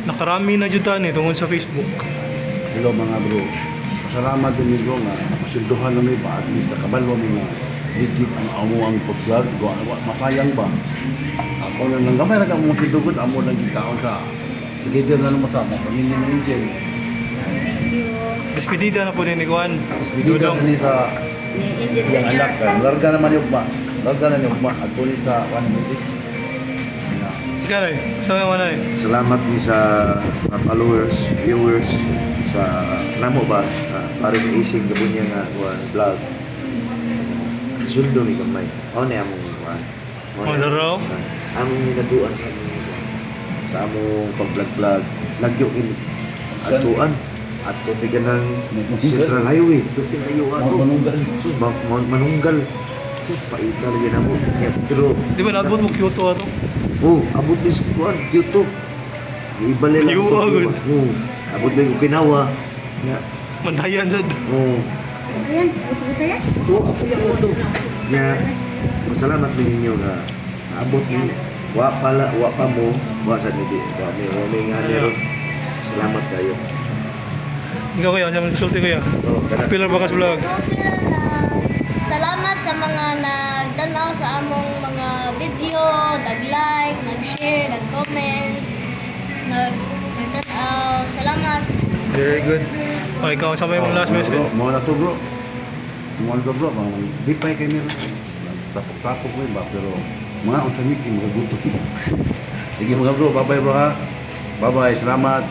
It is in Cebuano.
Nakarami na jud ta ni tungod sa Facebook. Hello, mga bro. Salamat din bro nga masilduhan na may ba, at least nakabalo mi nga legit ang amo ang pag-vlog. Masayang ba? Ako na lang gamay ra ka mong sildugon amo lang gikaon sa together na naman sa mga pamilya ng Angel. Thank you. Despedida na po ni Kuan. Dito Dudong. ni sa Ni Angel iyang Junior. anak. Larga naman yung ugma. Larga na yung ugma. At ni sa 1 minute. Ikaw na sa mga na. Salamat ni sa mga followers, viewers sa namo ba sa para sa Ising Gabunya nga kuan vlog. Sundo mi gamay. Mao ni among kuan. Mao Oh, ni laro. among, among minaduan sa among kuan. Sa among pag-vlog-vlog. Lagyo kini atuan ato tiga ng Central Highway. Gusto kayo ato. Manunggal. Sus, manunggal. Sus, paita lagi na mo. Pero Di ba naabot mo Kyoto ato? Oh, abot ni sa kuan, Kyoto. Ibalik lang Liwa, Tokyo. gud. Oh, abot ni Okinawa. Nga, Mandayan sad. oh, Ayan, buto-buto yan. oh, abot ni to. Nga, masalamat mi ninyo nga abot ni wa pala, wa pa mo, wa sa ni wa mi, wa mi nga meron. Salamat kayo. Ikaw kuya, unsa man sulti, kuya? Oh, kana. Pilar Bakas Vlog. Sulti ra na salamat sa mga nagtanaw sa among mga video, nag-like, nag-share, nag-comment, nagtanaw. Salamat. Very good. Oh, ikaw sa may mong last message. Bro, mo na to, bro. Mo na to, bro. Mga lipay kay meron. Tapok-tapok ko ba pero mga unsa ni kay mga gutom. Sige, mga bro, bye-bye, bro ha. Bye-bye, salamat.